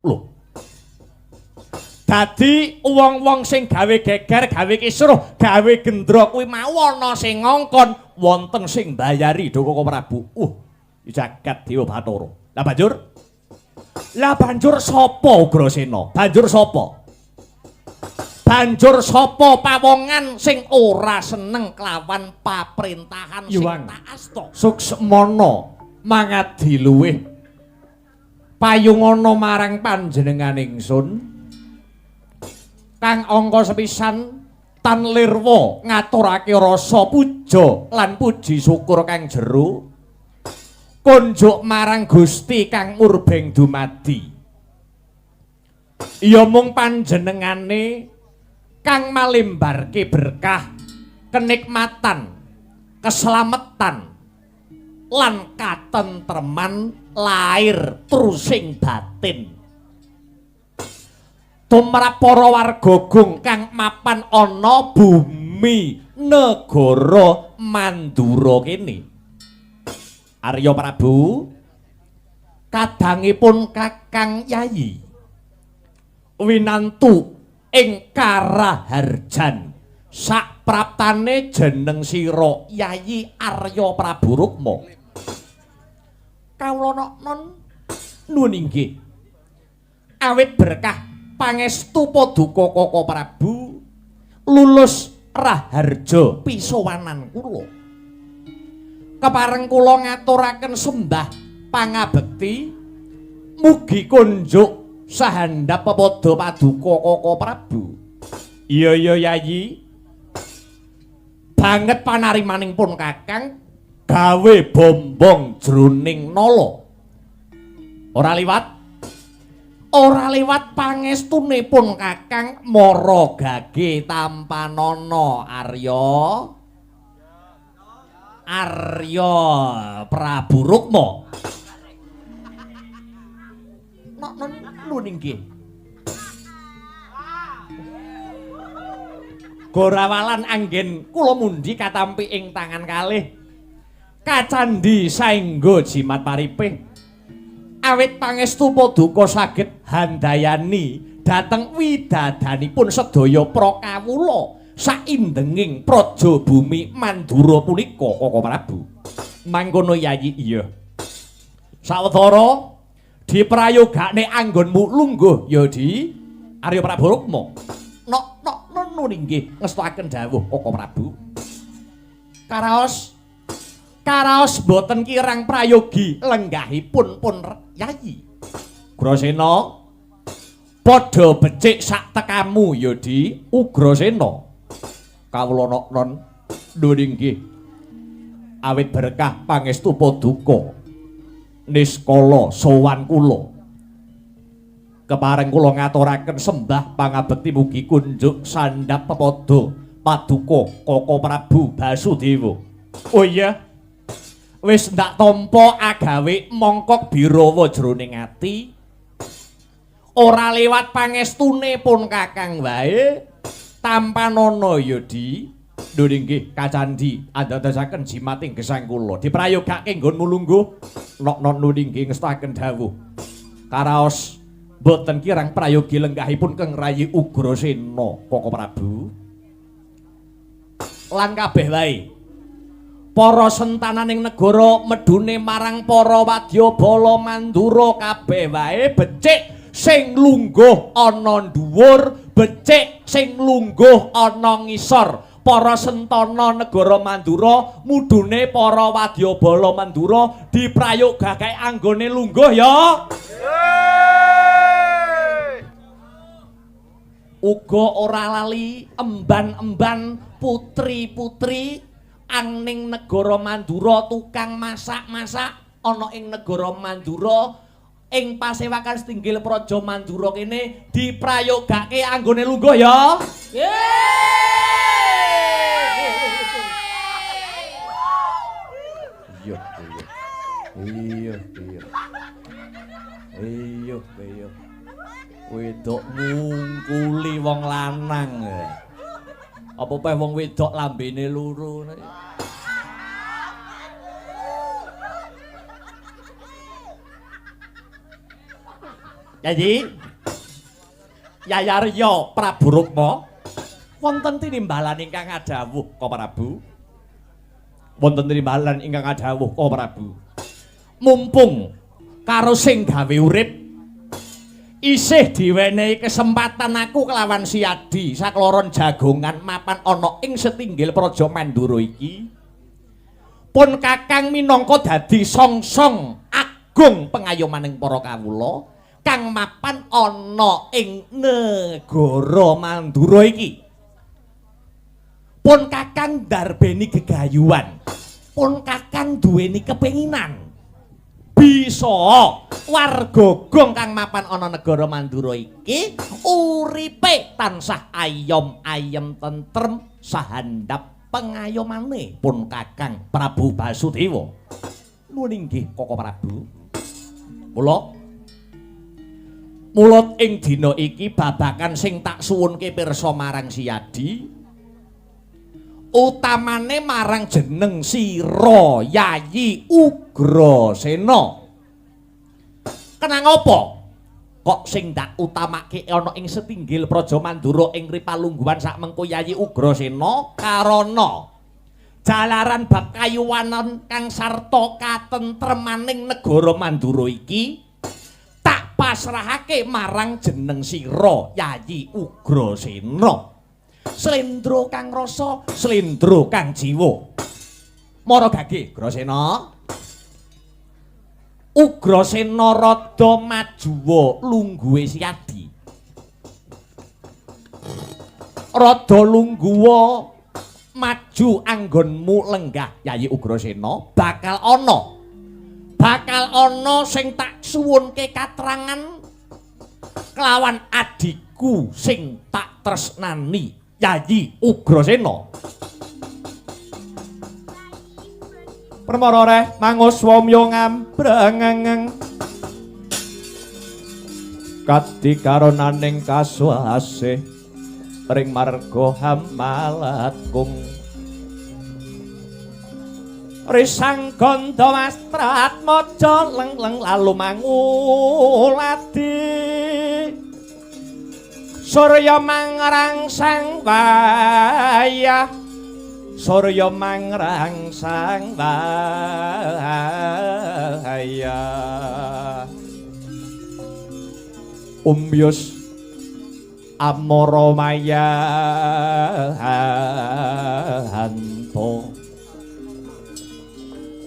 Lho. Dadi wong-wong sing gawe geger, gawe kisruh, gawe gendra kuwi mau ana sing ngongkon, wonten sing mbayari Koko Prabu. Jagat Dewa Bathara. Lah banjur? Lah banjur sapa Ugrasena? Banjur sapa? Banjur sapa pawongan sing ora seneng kelawan paprintahan sing tak asta? Suksmana mangadi luwih payungana marang panjenengan ingsun. Kang angka sepisan tan lirwa ngaturake rasa puja lan puji syukur kang jero konjuk marang Gusti kang murbeng dumadi. Ya mung panjenengane kang malimbarke berkah, kenikmatan, keselamatan lan katentreman lair trusing batin. Tumrap para warga gung kang mapan ana bumi negara Mandura kene. Arya Prabu, kadangipun Kakang Yayi winantu ing Karaharjan sakpraptane jeneng sira Yayi Arya Prabu Rukma. Kawula non nuwun inggih. Awit berkah pangestu paduka Koko Prabu lulus raharja pisowanan kula. Kepareng kula ngaturaken sembah pangabekti mugi kunjuk sahandap pepada paduka Koko Prabu. Iya iya Yayi. Banget panarimaning pun Kakang gawe bombong jroning nala. Ora liwat ora liwat pangestune pun Kakang mara gage tampanana Arya Arya Prabu Rukma. Nok nun inggih. Gorawalan anggen kula mundhi katampi ing tangan kalih. Kacandhi saengga jimat paripih. Awit pangestu paduka saged handayani dhateng widadanipun sedaya prakawula saindenging praja bumi Mandura punika Koko Prabu. Mangkono Yayi iya. Sawetara diprayogakne anggonmu lungguh ya Di Arya Prabu Rukma. Nok nok nun inggih ngestoaken dawuh Koko Prabu. Karaos karaos boten kirang prayogi lenggahipun pun Yayi. Ugrasena padha becik sak tekamu ya Di Ugrasena. Kawula nok non nuwun inggih. Awit berkah pangestu paduka niskala sowan kula. Kepareng kula ngaturaken sembah pangabekti mugi kunjuk sandhap pepada paduka Koko Prabu Basudewa. Oh iya. Wis ndak tampa agawe mongkok birawa jroning ati. Ora liwat pangestune pun Kakang wae tampanana ya Di. Lho inggih kacandhi andadosaken jimating gesang kula. Diprayogake nggonmu lungguh. Nok nun inggih ngestaken dawuh. Karaos boten kirang prayogi lenggahipun Kang Rayi Ugrasena Koko Prabu. Lan kabeh wae para sentananing negara medune marang para wadyabala Mandura kabeh wae becik sing lungguh ana dhuwur, becik sing lungguh ana ngisor. Para sentana negara Mandura mudune para wadyabala Mandura diprayogake anggone lungguh ya. Uga ora lali emban-emban putri-putri angning negara Mandura tukang masak-masak ana ing negara Mandura ing pasewakan setinggil praja Mandura kene diprayogake anggone lungguh ya. Iya, iya. Iya, iya. Iya, iya. Wedok ngungkuli wong lanang. Apa peh wong wedok lambene loro. Yayi. Yayarya Prabu Rukma, wonten tinimbalan ingkang adhawuh Ka Prabu. Wonten tinimbalan ingkang adhawuh Ka Prabu. Mumpung karo sing gawe urip isih diwenehi kesempatan aku kelawan Siadi sakloron jagongan mapan ana ing setinggil Praja Mandura iki. Pun Kakang minangka dadi songsong agung pengayomaning para kawula kang mapan ana ing negara Mandura iki. Pun Kakang ndarbeni gegayuhan, pun Kakang duweni kepenginan bisa warga gong kang mapan ana negara Mandura iki uripe tansah ayom ayem tentrem sahandap pengayomane pun Kakang Prabu Basudewa. Nuwun inggih Koko Prabu. Mula mulut ing dina iki babakan sing tak suwunke pirsa marang Siadi, utamane marang jeneng sira Yayi Ugrasena. Kenang apa? Kok sing tak utamake ana ing setinggil Praja Mandura ing ripalungguhan sak mengko Yayi Ugrasena karana jalaran bab kayuwanan kang sarta katentremaning negara Mandura iki tak pasrahake marang jeneng sira Yayi Ugrasena. Slendro kang rasa, slendro kang jiwa. Mara gage Ugrasena. Ugrasena rada majuwa lungguhe Siadi. Rada lungguwa maju anggonmu lenggah Yayi Ugrasena, bakal ana. Bakal ana sing tak suwunke katrangan kelawan adhiku sing tak tresnani Yayi Ugrasena. Permara reh mangus womyo ngambrengeng kadi karonaning kasuasih ring marga hamalatkung risang gandha wastratmaja leng-leng lalu manguladi surya mangrangsang wayah surya mangrangsang wayah umyus amara mayahanto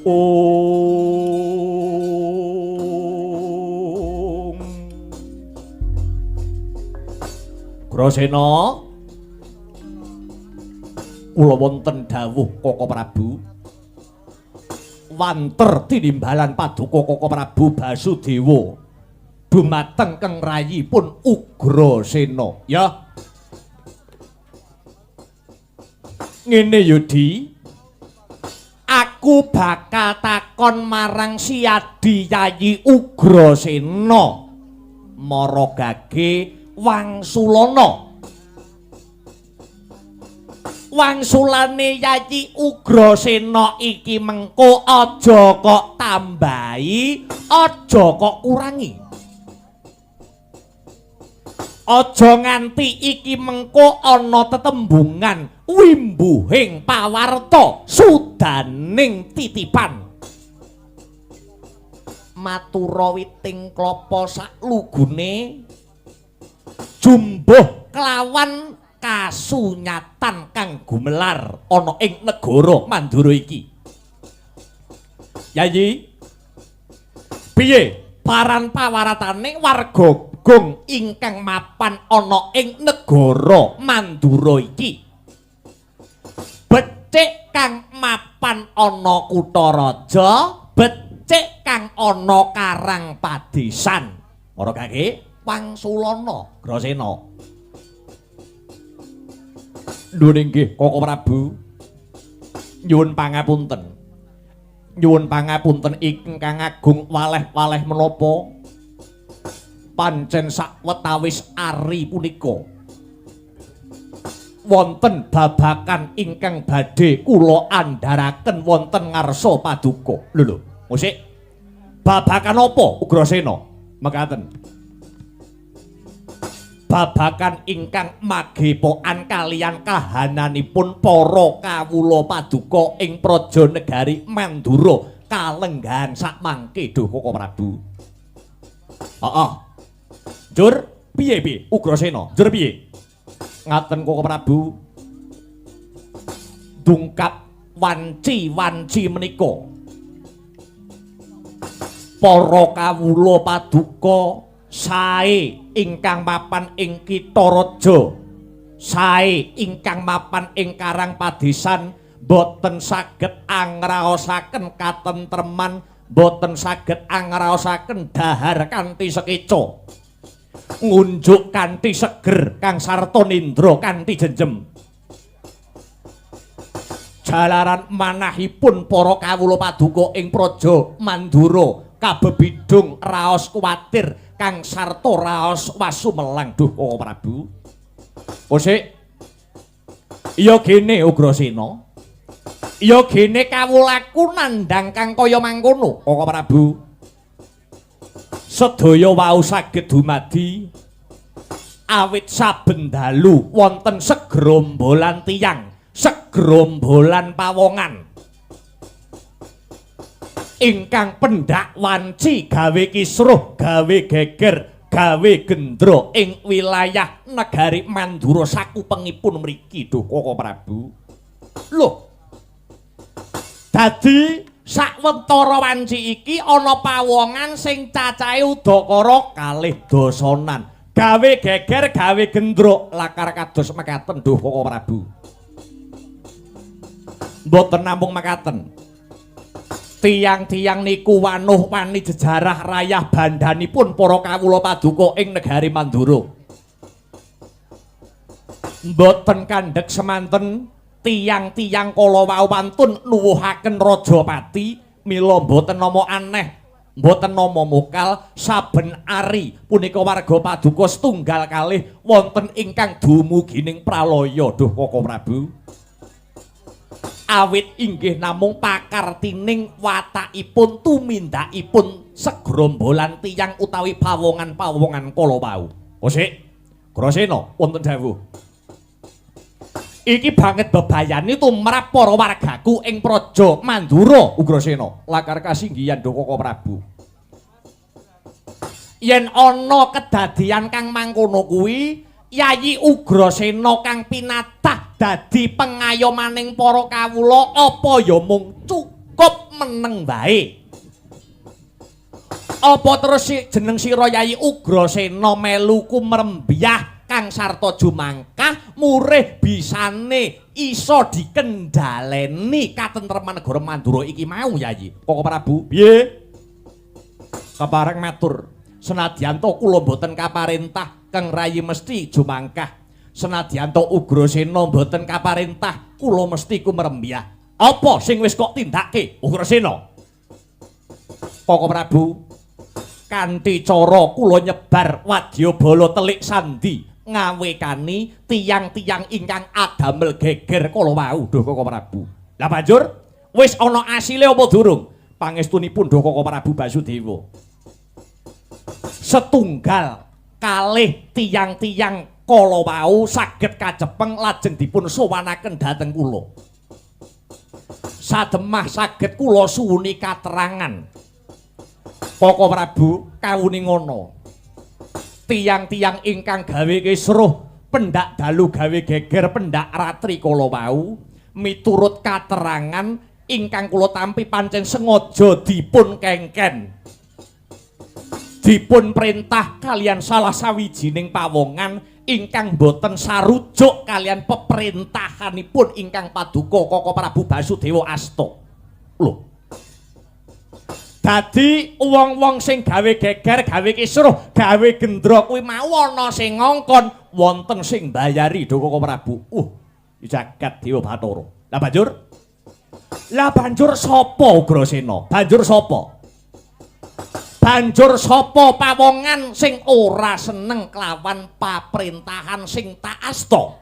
ung. Grasena, kula wonten dawuh Koko Prabu. Wanter tinimbalan paduka Koko Prabu Basudewa dumateng keng rayipun Ugrasena. Ya. Ngene yo Di. Aku bakal takon marang Siadi Yayi Ugrasena. Mara gage wangsulana. Wangsulane Yayi Ugrasena iki mengko aja kok tambahi, aja kok kurangi. Aja nganti iki mengko ana tetembungan wimbuhing pawarta sudaning titipan. Matura witing klapa saklugune jumbuh kelawan kasunyatan kang gumelar ana ing negara Mandura iki. Yayi, piye paran pawaratane warga gong ingkang mapan ana ing negara Mandura iki? Becik kang mapan ana kutha raja, becik kang ana karang padesan. Para kake wangsulana Grasena. Nuwun inggih Koko Prabu. Nyuwun pangapunten. Nyuwun pangapunten ingkang agung waleh-waleh menapa pancen sakwetawis ari punika wonten babakan ingkang badhe kula andharaken wonten ngarsa paduka. Lho lho, musik. Babakan apa Ugrasena? Mekaten. Babakan ingkang magepokan kaliyan kahananipun para kawula paduka ing praja negari Mandura kalenggahan sakmangke duh Koko Prabu. Heeh. Njur piye piye Ugrasena? Njur piye? Ngaten Koko Prabu. Dungkap wanci-wanci menika para kawula paduka sae ingkang mapan ing Kitha Raja, sae ingkang mapan ing Karang Padesan boten saged angraosaken katentreman, boten saged angraosaken dahar kanthi sekeca, ngunjuk kanthi seger kang sarta nindra kanthi jenjem. Jalaran manahipun para kawula paduka ing praja Mandura kabebidung raos kuwatir kang sarta raos wasumelang duh Koko Prabu. Kosik iya gene Ugrasena, iya gene kawulaku nandhang kang kaya mangkono Koko Prabu. Sedaya wau saged dumadi awit saben dalu wonten segrombolan tiyang, segrombolan pawongan ingkang pendak wanci gawe kisruh, gawe geger, gawe gendra ing wilayah negari Mandura sakupengipun mriki duh Koko Prabu. Loh, dadi sawetara wanci iki ana pawongan sing cacahe udakara kalih dasanan, gawe geger, gawe gendra, lakar kados mekaten duh Koko Prabu. Mboten namung mekaten, tiyang-tiyang niku wanuh wani jejarah rayah bandhanipun para kawula paduka ing negari Mandura. Mboten kandhek semanten tiyang-tiyang kala wau wantun nuwuhaken Rajapati, mila mboten nama aneh, mboten nama mokal, saben ari punika warga paduka setunggal kalih wonten ingkang dumugining pralaya duh Koko Prabu. Awit inggih namung pakartining watakipun tumindakipun segrombolan tiyang utawi pawongan-pawongan kala wau. Kosik, Grasena wonten dawuh. Iki banget bebayani tumrap para wargaku ing praja Mandura Ugrasena. Lakar kasinggihan duh Koko Prabu. Yen ana kedadian kang mangkono kuwi, Yayi Ugrasena kang pinatah dadi pengayomaning para kawula apa ya mung cukup meneng wae? Apa terus jeneng sira Yayi Ugrasena melu kumrembyah kang sarta jumangkah murih bisane iso dikendhaleni katentreman negara Mandura iki mau Yayi? Koko Prabu, piye? Kepareng matur, senadyan to kula mboten kaparentah Kang Rayi mesti jumangkah, senadyan to Ugrasena mboten kaparentah kula mesti kumrembyah. Apa sing wis kok tindake Ugrasena? Koko Prabu, kanthi cara kula nyebar wadyabala telik sandi ngawekani tiyang-tiyang ingkang adamel geger kala wau duh Koko Prabu. Lah banjur wis ana asile apa durung? Pangestunipun duh Koko Prabu Basudewa. Setunggal kalih tiyang-tiyang kala wau saged kacepeng lajeng dipun sowanaken dhateng kula. Sademah saged kula suwuni katerangan. Koko Prabu kawuningono. Tiyang-tiyang ingkang gawe kisruh, pendak dalu gawe geger, pendak ratri kala wau miturut katerangan ingkang kula tampi pancen sengaja dipun kengken. Dipun perintah kalian salah sawijining pawongan ingkang boten sarujuk kalian peperintahanipun ingkang paduka Koko Prabu Basudewa asta. Lho. Dadi wong-wong sing gawe geger, gawe kisruh, gawe gendra kuwi mau ana sing ngongkon, wonten sing mbayari duh Koko Prabu. Jagat Dewa Bathara. Lah banjur? Lah banjur sapa Ugrasena? Banjur sapa? Banjur sapa pawongan sing ora seneng kelawan paprintahan sing tak asta?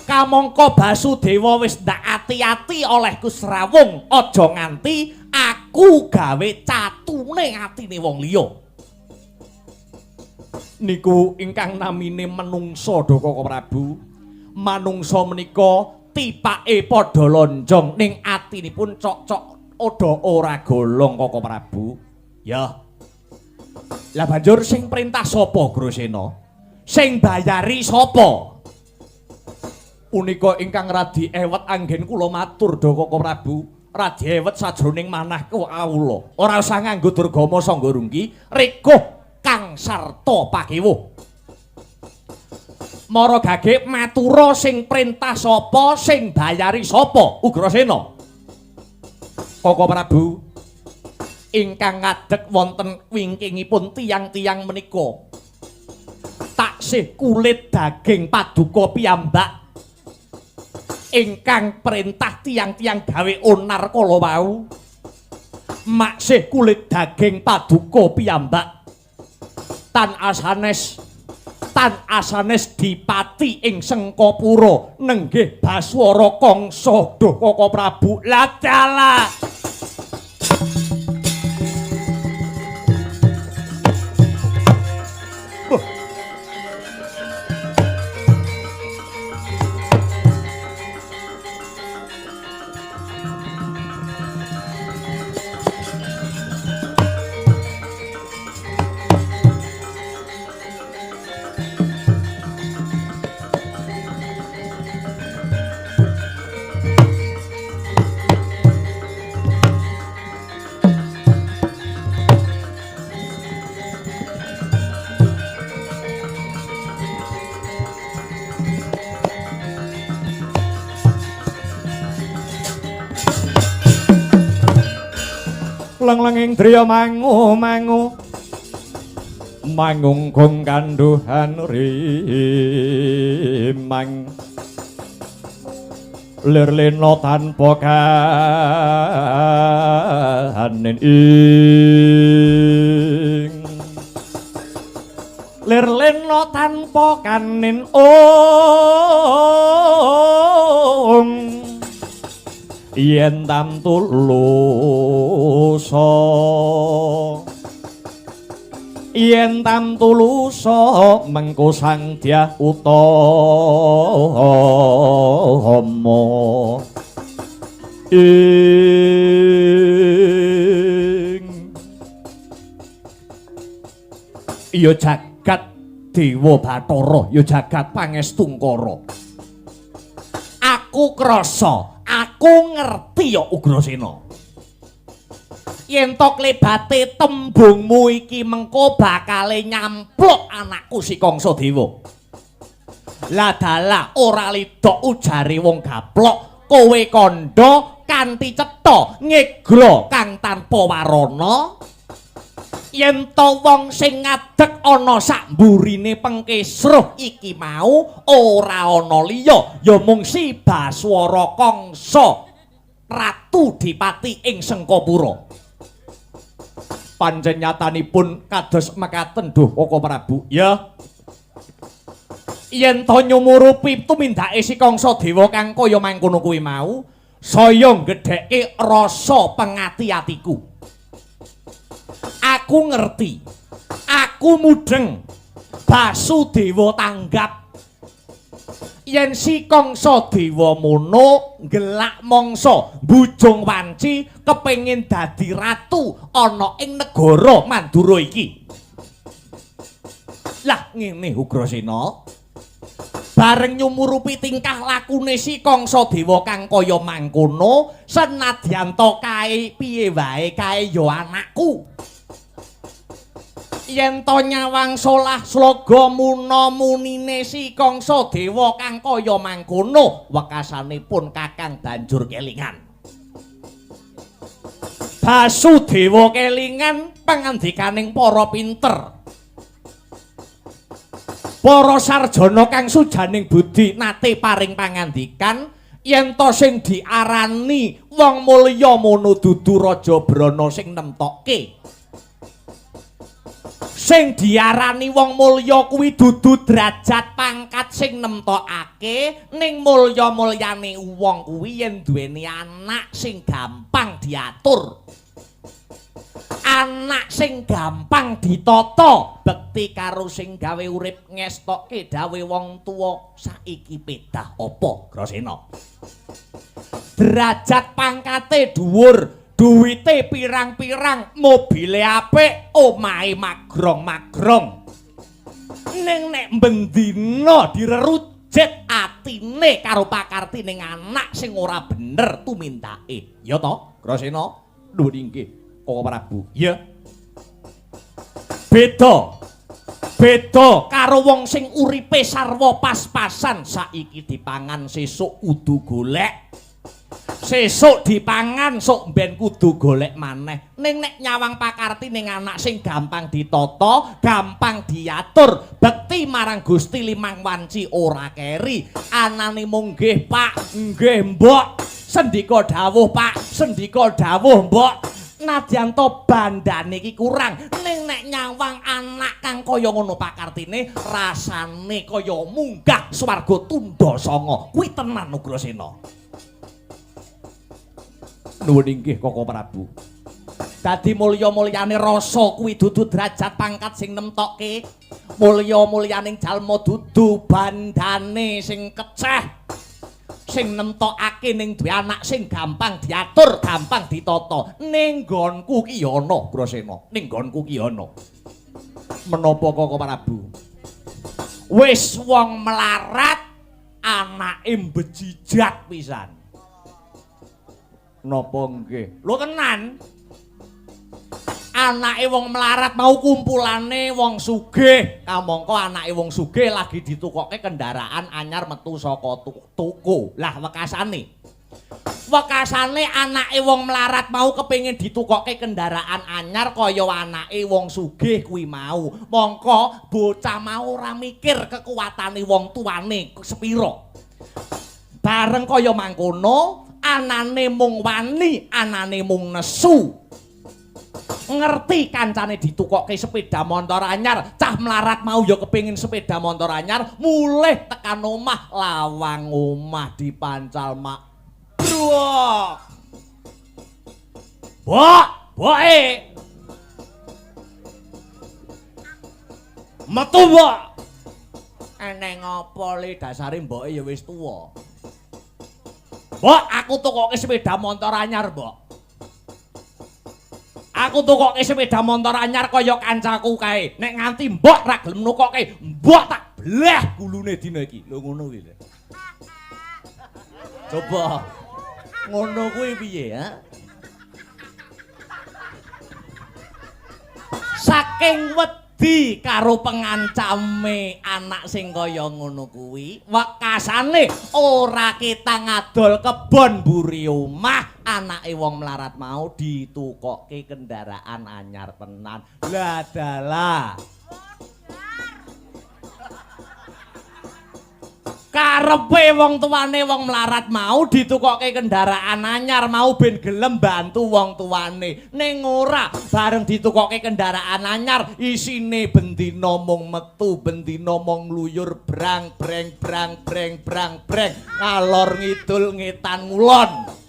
Kamangka Basudewa wis ndak ati-ati olehku srawung, aja nganti aku gawe catune atine wong liya. Niku ingkang namine menungsa Kaka Prabu. Manungsa menika tipake padha lonjong ning atinipun cok-cok odo ora golong Kaka Prabu. Ya. Lah banjur sing perintah sapa Grosena? Sing bayari sapa? Punika ingkang radi ewet anggen kula matur Kaka Prabu. Radi ewet sajroning manah kawula. Ora usah nganggo durgama sangga runggi, rekuh kang sarta pakewuh. Mara gage matura sing perintah sapa, sing bayari sapa? Ugrasena. Kaka Prabu ingkang ngadeg wonten wingkingipun tiyang-tiyang menika taksih kulit daging paduka piyambak ingkang perintah tiyang-tiyang gawe onar kala wau. Maksih kulit daging paduka piyambak tan asanes dipati ing Sengkapura nenggih Baswara Kangsa. Duh Kaka Prabu, ladalah. Leng-lenging driya mangu mangu mangungkung kanduhan rimang lir lena tanpa kahanin ing lir lena tanpa kanin ong yen tamtulusa yen tamtulusa mengko sang dyah utama ing ya jagat Dewa Bathara, ya jagat Pangestungkara. Aku krasa, aku ngerti ya Ugrasena. Yen to klebate tembungmu iki mengko bakale nyampluk anakku si Kangsa Dewa. Lah dalah ora lidok ujare wong gaplok, kowe kandha kanthi cetha ngegro kang tanpa warana. Yen to wong sing ngadeg ana sak mburine pengkesruh iki mau ora ana liya ya mung si Baswara Kangsa ratu dipati ing Sengkapura. Pancen nyatanipun kados mekaten duh Kaka Prabu. Ya. Yen to nyumurupi tumindake si Kangsa Dewa kang kaya mangkono kuwi mau saya nggedhekke rasa pengati-atiku. Aku ngerti, aku mudeng, Basudewa tanggap yen si Kangsa Dewa mono nggelak mangsa mbujung wanci kepengin dadi ratu ana ing negara Mandura iki. Lah ngene Ugrasena, bareng nyumurupi tingkah lakune si Kangsa Dewa kang kaya mangkono, senadyan to kae piye wae kae ya anakku. Yen to nyawang solah sloga muna munine si Kangsa Dewa kang kaya mangkono, wekasanipun Kakang banjur kelingan. Basudewa kelingan pangandikaning para pinter, para sarjana kang sujaning budi nate paring pangandikan yen to sing diarani wong mulya mono dudu Raja Brana sing nemtokke. Sing diarani wong mulya kuwi dudu derajat pangkat sing nemtokake, ning mulya-mulyane wong kuwi yen duweni anak sing gampang diatur. Anak sing gampang ditata, bekti karo sing gawe urip ngestokke dawuhe wong tuwa saiki pedah apa, Grasena? Derajat pangkate dhuwur, duwite pirang-pirang, mobile apik, omahe magrong-magrong. Ning nek bendina direrujet atine karo pakartine anak sing ora bener tumindake. Ya to, Grasena? Nuwun inggih, Koko Prabu. Iya. Beda. Beda karo wong sing uripe sarwa pas-pasan, saiki dipangan sesuk kudu golek. Sesuk dipangan sok ben kudu golek maneh. Ning nek nyawang pakarti ning anak sing gampang ditata, gampang diatur, bekti marang Gusti limang wanci ora keri. Anane mung nggih Pak, nggih Mbok. Sendika dawuh Pak, sendika dawuh Mbok. Nadyan to bandane iki kurang, ning nek nyawang anak kang kaya ngono pakartine rasane kaya munggah swarga tunda sanga. Kuwi tenan Ugrasena. Nuwun inggih Koko Prabu. Dadi mulya-mulyane rasa kuwi dudu derajat pangkat sing nemtokke. Mulya-mulyaning jalma dudu bandane sing keceh. Sing nemtokake ning duwe anak sing gampang diatur, gampang ditata. Ning nggonku ki ya ana, Grasena. Ning nggonku ki ya ana. Menapa Koko Prabu? Wis wong melarat anake mbejijat pisan. Napa nggih? Lho tenan. Anake wong melarat mau kumpulane wong sugih. Kamangka anake wong sugih lagi ditukoke kendaraan anyar metu saka toko. Lah wekasane. Wekasane anake wong melarat mau kepengin ditukoke kendaraan anyar kaya anake wong sugih kuwi mau. Mongko bocah mau ora mikir kekuatane wong tuane sepira. Bareng kaya mangkono, anane mung wani, anane mung nesu. Ngerti kancane ditukoke sepeda motor anyar, cah melarat mau ya kepengin sepeda motor anyar, mulih tekan omah, lawang omah dipancal mak. Brok. Mbok, mboke. Metu, Mbok. Eneng apa le dasare mboke ya wis tuwa. Mbok, aku tukoke sepeda motor anyar, Mbok. Aku tukoke sepeda motor anyar kaya kancaku kae. Nek nganti mbok ra gelem nukoke, mbok tak bleh gulune dina iki. Lho ngono kuwi lho. Coba ngono kuwi piye, ha? Saking wedi karo pengancame anak sing kaya ngono kuwi, wekasane ora ketang ngadol kebon mburi omah, anake wong melarat mau ditukoke kendaraan anyar tenan. Lah dalah. Karepe wong tuane wong melarat mau ditukoke kendaraan anyar mau ben gelem bantu wong tuane. Ning ora, bareng ditukoke kendaraan anyar isine bendina mung metu, bendina mung ngluyur brang breng brang breng brang breng ngalor ngidul ngetan ngulon.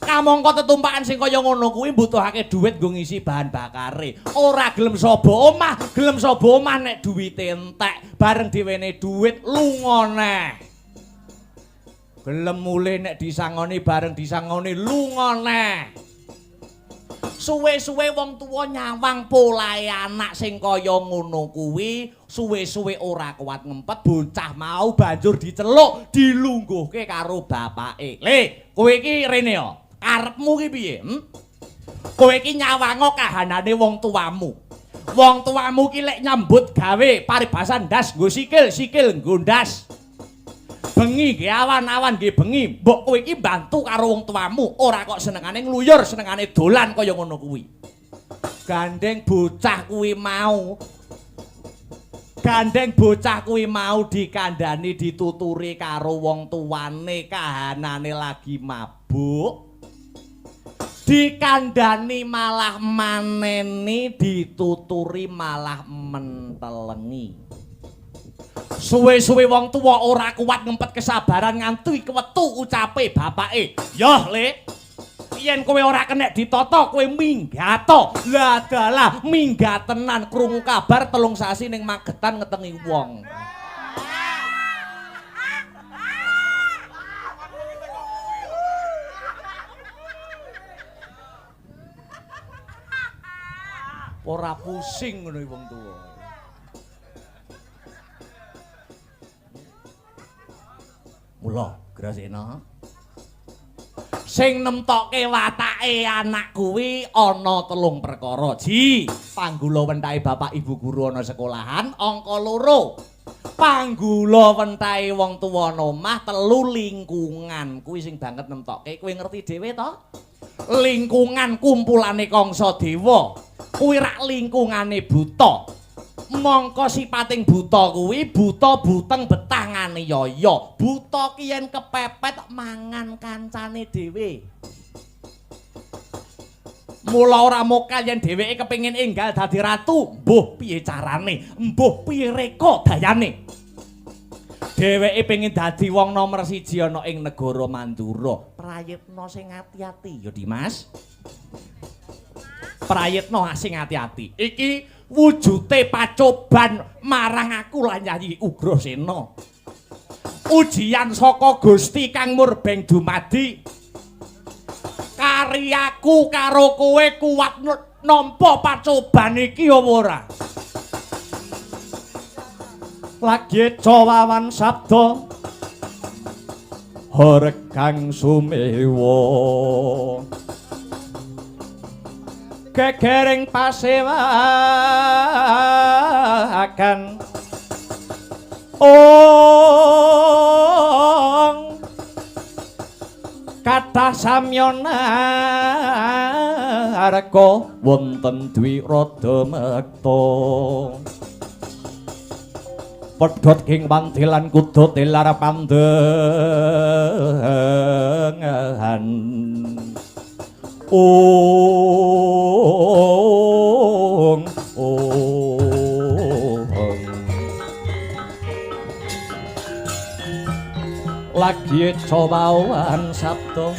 Kamangka tetumpakan sing kaya ngono kuwi mbutuhake dhuwit nggo ngisi bahan bakare. Ora gelem saba omah, gelem saba omah nek duwite entek, bareng diwene dhuwit lunga neh. Gelem mulih nek disangoni, bareng disangoni lunga neh. Suwe-suwe wong tuwa nyawang polahe anak sing kaya ngono kuwi, suwe-suwe ora kuat ngempet, bocah mau banjur diceluk, dilungguhke karo bapake. Le, kowe iki rene ya. Karepmu ki piye? Kowe iki nyawango kahanane wong tuamu. Wong tuamu ki lek nyambut gawe paribasan ndas nggo sikil, sikil nggo ndas. Bengi nggih awan-awan nggih bengi. Mbok kowe iki mbantu karo wong tuamu, ora kok senengane ngluyur, senengane dolan kaya ngono kuwi. Gandeng bocah kuwi mau. Gandeng bocah kuwi mau dikandhani dituturi karo wong tuane kahanane lagi mabuk. Dikandhani malah maneni, dituturi malah mentelengi. Suwe-suwe wong tuwa ora kuat ngempet kesabaran nganti kewetu ucape bapake. Yoh, Le. Yen kowe ora kenek ditata, kowe minggato. Lah dalah minggat tenan krungu kabar 3 sasi ning Magetan ngetengi wong. Ora pusing ngono wong tuwa. Mula Grasena sing nemtokke watake anak kuwi ana 3 perkara. Ji, panggula wentahe bapak ibu guru ana sekolahan, angka 2. Panggula wentahe wong tuwa ana omah, 3 lingkungan. Kuwi sing banget nemtokke. Kowe ngerti dhewe to? Lingkungan kumpulane Kangsa Dewa kuwi rak lingkungane buta. Mongko sipating buta kuwi buta buteng betah nganiaya. Buta ki yen kepepet mangan kancane dhewe. Mula ora mokal yen dheweke kepengin enggal dadi ratu, mbuh piye carane, mbuh piye reka dayane. Dheweke pengin dadi wong nomer 1 ana ing negara Mandura. Prayitna sing ati-ati ya Dimas. Prayitna sing ati-ati. Iki wujute pacoban marang aku lan Yayi Ugrasena. Ujian saka Gusti Kang Murbeng dumadi. Karyaku karo kowe kuat nampa pacoban iki apa ora? Lagi cawawan sabda horkang sumewa gegering pasewakan ong kathah samyana arka wonten dwi rada mekta pedhot king wantilan kudu tilar pandengan ong ong lagi cobawan sabda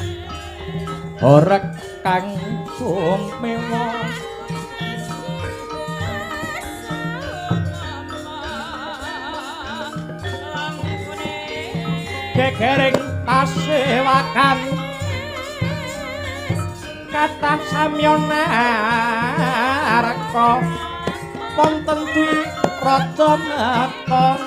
horek kang sumewa gegering pasewakan kathah samyana arka wonten dwi rada mata.